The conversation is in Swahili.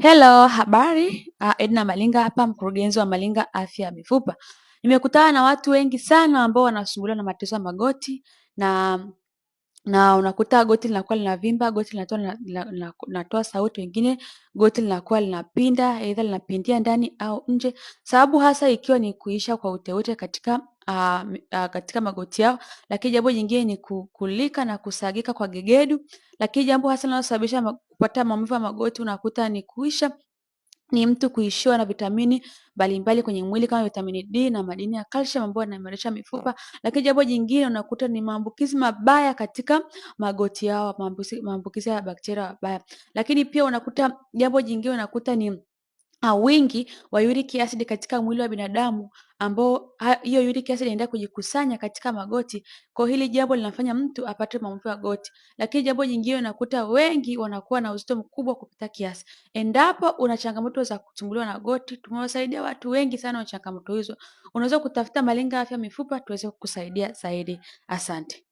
Hello, habari. Edna Malinga hapa, mkurugenzi wa Malinga Afya ya Mifupa. Nimekutana na watu wengi sana ambao wanasumbuliwa na matatizo ya magoti na unakuta goti linakuwa linavimba, goti linatoa sauti, wengine goti linakuwa linapinda, aidha linapindia ndani au nje, sababu hasa ikiwa ni kuisha kwa uteute katika magoti yao. Lakini jambo jingine ni kukulika na kusagika kwa gegedu. Lakini jambo hasa linalosababisha kupata maumivu ya magoti unakuta ni kuisha ni mtu kuishiwa na vitamini mbalimbali kwenye mwili kama vitamini D na madini ya calcium ambayo yanaimarisha mifupa. Lakini jambo jingine unakuta ni maambukizi mabaya katika magoti yao, maambukizi ya bakteria wabaya. Lakini pia unakuta jambo jingine unakuta ni wingi wa uric acid katika mwili wa binadamu ambao hiyo uric acid inaenda kujikusanya katika magoti. Kwa hili jambo linafanya mtu apate maumivu ya goti. Lakini jambo jingine unakuta wengi wanakuwa na uzito mkubwa kupita kiasi. Endapo una changamoto za kusumbuliwa na goti, tumewasaidia watu wengi sana wa changamoto hizo. Unaweza kutafuta Malenga Afya Mifupa tuweze kukusaidia zaidi. Asante.